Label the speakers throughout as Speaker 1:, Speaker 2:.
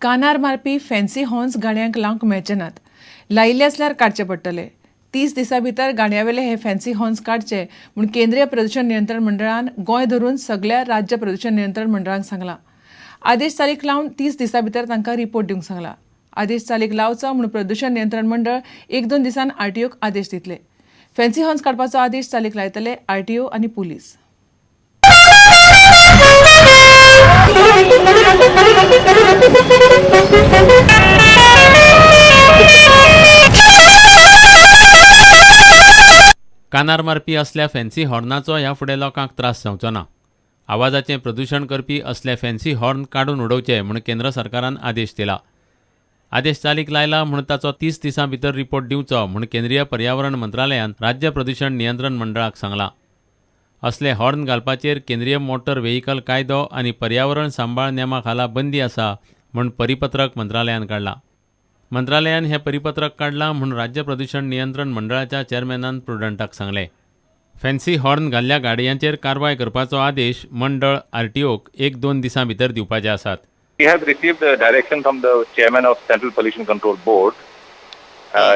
Speaker 1: कानार मारपी fancy horns गाडयांक लावंक मेळचे नात. लायिल्ले आसल्यार काडचे पडटले. 30 दिसां भितर गाडयांवेले हे फॅन्सी हॉर्न्स काडचे म्हूण केंद्रीय प्रदूशण नियंत्रण मंडळान गोंय धरून सगल्या राज्य प्रदूशण नियंत्रण मंडळांक सांगलां. आदेश चालीक लावन 30 दिसां भितर तांकां रिपोर्ट दिवंक सांगला. आदेश चालीक लावचो म्हूण प्रदूशण नियंत्रण मंडळ 1-2 दिसान आरटीओक आदेश दितले. फॅन्सी हॉर्न्स काडपाचो आदेश चालीक लायतले आरटीओ आनी पुलीस.
Speaker 2: कानार मारपी असल्या फॅन्सी हॉर्नाचो ह्या फुडें लोकांक त्रास जावचो ना. आवाजाचें प्रदूशण करपी असले फॅन्सी हॉर्न काडून उडोवचे म्हूण केंद्र सरकारान आदेश दिला. आदेश चालीक लायला म्हूण ताचो 30 दिसां भितर रिपोर्ट दिवचो म्हूण केंद्रीय पर्यावरण मंत्रालयान राज्य प्रदूशण नियंत्रण मंडळाक सांगलां. असले हॉर्न घालपाचेर केंद्रीय मोटर व्हेकल कायदो आनी पर्यावरण सांबाळ नेमा खाला बंदी आसा म्हूण परिपत्रक मंत्रालयान काडलां. मंत्रालयान हें परिपत्रक काडलां म्हूण राज्य प्रदूशण नियंत्रण मंडळाच्या चेअरमॅनान प्रुडंटाक सांगलें. फॅन्सी हॉर्न घाल्ल्या गाडयांचेर कारवाय करपाचो आदेश मंडळ आरटीओक 1-2 दिसां भितर दिवपाचे आसात.
Speaker 3: We have received the direction from the chairman of Central Pollution Control Board,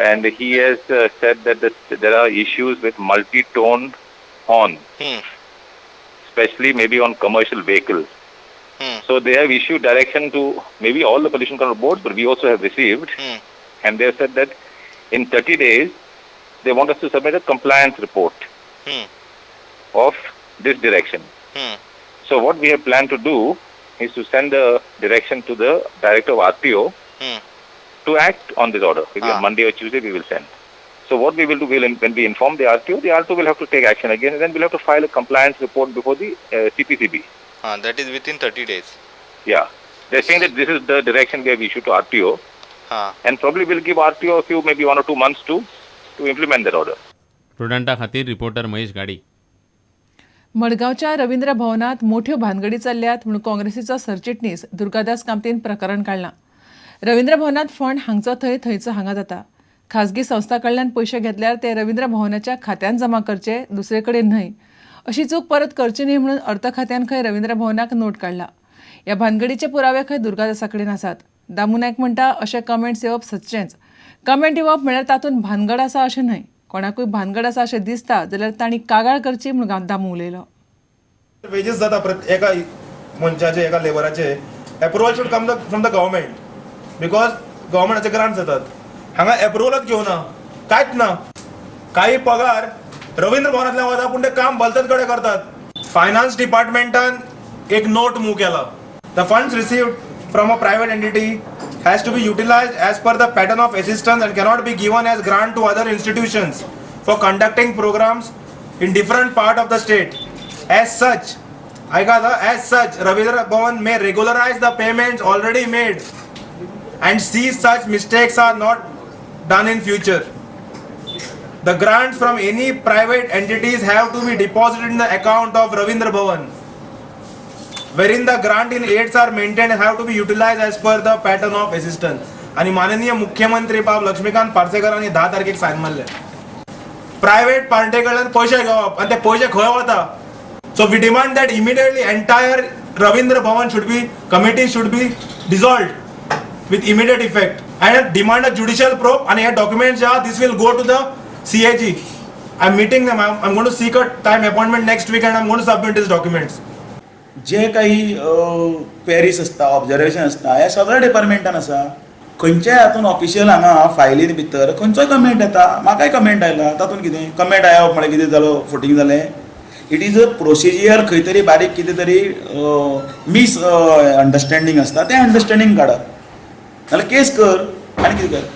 Speaker 3: and he has said that there are issues with multi-tone horn, especially maybe on commercial vehicles. So they have issued direction to maybe all the pollution control boards, but we also have received, and they have said that in 30 days they want us to submit a compliance report of this direction. So what we have planned to do is to send the direction to the director of RTO to act on this order. Maybe on Monday or Tuesday we will send. So what we will do, when we inform the RTO, the RTO will have to take action again, and then we'll have to file a compliance report before the CPCB.
Speaker 4: That is within 30 days.
Speaker 3: Yeah. They're saying that this is the direction we have issued to RTO, and probably we'll give RTO a few, maybe 1 or 2 months to implement that order.
Speaker 2: प्रुडंटा खातीर reporter Mahesh गाडी.
Speaker 1: मडगांवच्या रवींद्र भवनात मोठ्यो भानगडी चल्ल्यात म्हूण काँग्रेसीचो सरचिटणीस दुर्गादास कामतीन प्रकरण काडलां. रवींद्र भवनात फंड हांगचो थंय, थंयचो हांगा जाता. खाजगी संस्था कडल्यान पयशे घेतल्यार ते रवींद्र भवनाच्या खात्यान जमा करचे, दुसरे कडेन न्हय. अशी चूक परत करची न्हय म्हणून अर्थ खात्यान खंय रवींद्र भवनाक नोट काडला. ह्या भानगडीचे पुरावे खंय दुर्गादासा कडेन आसात. दामू नायक म्हणटा अशे कमेंट्स येवप सदचेंच. कमेंट येवप म्हळ्यार तातूंत भानगड आसा अशें न्हय. कोणाकूय भानगड आसा अशें दिसता जाल्यार तांणी कागाळ करची म्हूण दामू उलयलो.
Speaker 5: वेजेस जाता एका मनशाचे, एका लेबराचे approval should come from the government, because गव्हर्मेंटाचे grant जातात. हांगा एप्रुवलच घेवना, कांयच ना. काही पगार रवींद्र भवनांतल्यान वता, पूण ते काम भलतेच कडेन करतात. फायनान्स डिपार्टमेंटान एक नोट मूव केला. The funds received from a private entity has to be utilised as per the pattern of assistance and cannot be given as grant to other institutions for conducting programmes in different part of the state. As such, as such, Ravindra Bhavan may regularise the payments already made and see such mistakes are not done in future. The grants from any private entities have to be deposited in the account of Ravindra Bhavan, wherein the grant in aids are maintained and have to be utilized as per the pattern of assistance. आणि माननीय मुख्यमंत्री बाब लक्ष्मीकांत पार्सेकरांनी 10 तारखेक sign मारले. Private Partey कडल्यान पयशे घेवप आनी ते पयशे खंय वता? So we demand that immediately entire Ravindra Bhavan should be, committee should be dissolved with immediate effect and demand a judicial probe. And hey documents ja, this will go to the CAG. I'm meeting them. I'm going to seek a time appointment next week and I'm going to submit these documents.
Speaker 6: जे काही queries आसता, observation आसता, हे सगळ्या डिपार्टमेंटान आसा. खंयच्याय हातून official हांगा फायलीन भितर खंयचोय कमेंट येता. म्हाकाय कमेंट आयला, तातूंत कितें कमेंट आयप म्हळ्यार कितें जालो, फटींग जालें? It is a procedure. खंय तरी बारीक कितें तरी मीस अंडरस्टँडींग आसता, तें अंडरस्टँडींग काडप, नाल्यार केस कर आनी कितें कर.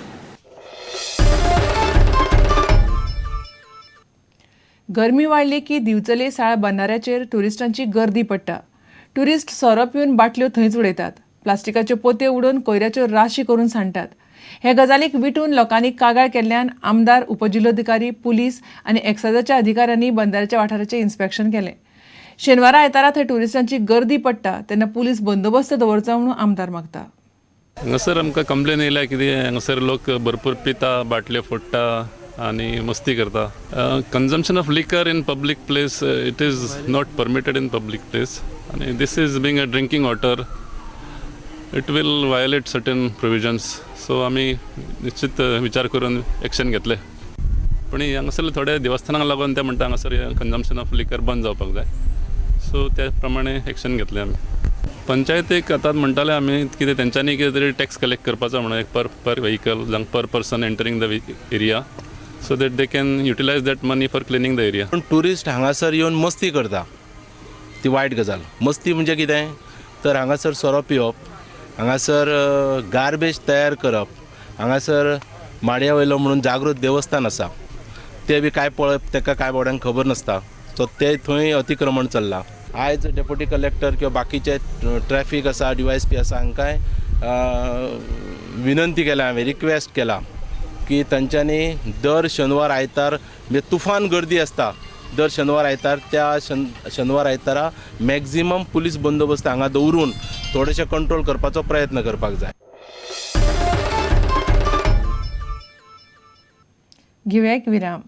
Speaker 1: गरमी वाडली की दिवचले साळ बंधाऱ्याचेर ट्युरिस्टांची गर्दी पडटा. ट्युरिस्ट सोरो पिवन बाटल्यो थंयच उडयतात. प्लास्टिकाच्यो पोत्यो उडोवन कोयराच्यो राशी करून सांडटात. हे गजालीक विटून लोकांनी कागाळ केल्ल्यान आमदार, उपजिल्लोधिकारी, पुलीस आनी एक्सायजाच्या अधिकाऱ्यांनी बंधाऱ्याच्या वाठाराचें इन्स्पेक्शन केलें. शेनवारा आयतारा थंय ट्युरिस्टांची गर्दी पडटा तेन्ना पुलीस बंदोबस्त दवरचो म्हणून आमदार मागता.
Speaker 7: हांगासर आमकां कंप्लेन येयल्या कितें हांगासर लोक भरपूर पिता, बाटल्यो फोडटा आनी मस्ती करता. Consumption of liquor in public place, it is not permitted in public place आनी this is being a drinking water. it will violate certain provisions. So आमी निश्चित विचार करून एक्शन घेतले. पूण हांगासरले थोडे देवस्थानांक लागून ते म्हणटा हांगासर कंजम्पशन ऑफ लिकर बंद जावपाक जाय. सो त्या प्रमाणे एक्शन घेतले आमी. पंचायतीक आतां म्हणटाले आमी कितें तेंच्यांनी कितें तरी टॅक्स कलेक्ट करपाचो म्हणून एक पर पर व्हेकल जावं per person entering the area, so that they can utilize that money for cleaning the area.
Speaker 8: पूण ट्युरिस्ट हांगासर येवन मस्ती करता ती वायट गजाल. मस्ती म्हणजे कितें तर हांगासर सोरो पिवप, हांगासर गार्बेज तयार करप, हांगासर माडया वयलो म्हणून जागृत देवस्थान आसा तें बी कांय पळय ताका कांय बोड्यांक खबर नासता, सो ते थंय अतिक्रमण चल्लां. आयज डेप्युटी कलेक्टर किंवा बाकीचे ट्रॅफीक आसा, DYSP आसा, हांकांय विनंती केल्या हांवें, रिक्वेस्ट केला की तांच्यांनी दर शेनवार आयतार म्हणजे तुफान गर्दी आसता दर शेनवार आयतार, त्या शेनवार आयतारा मॅक्झिमम पुलीस बंदोबस्त हांगा दवरून थोडेशें कंट्रोल करपाचो प्रयत्न करपाक जाय.
Speaker 1: घेवया एक विराम.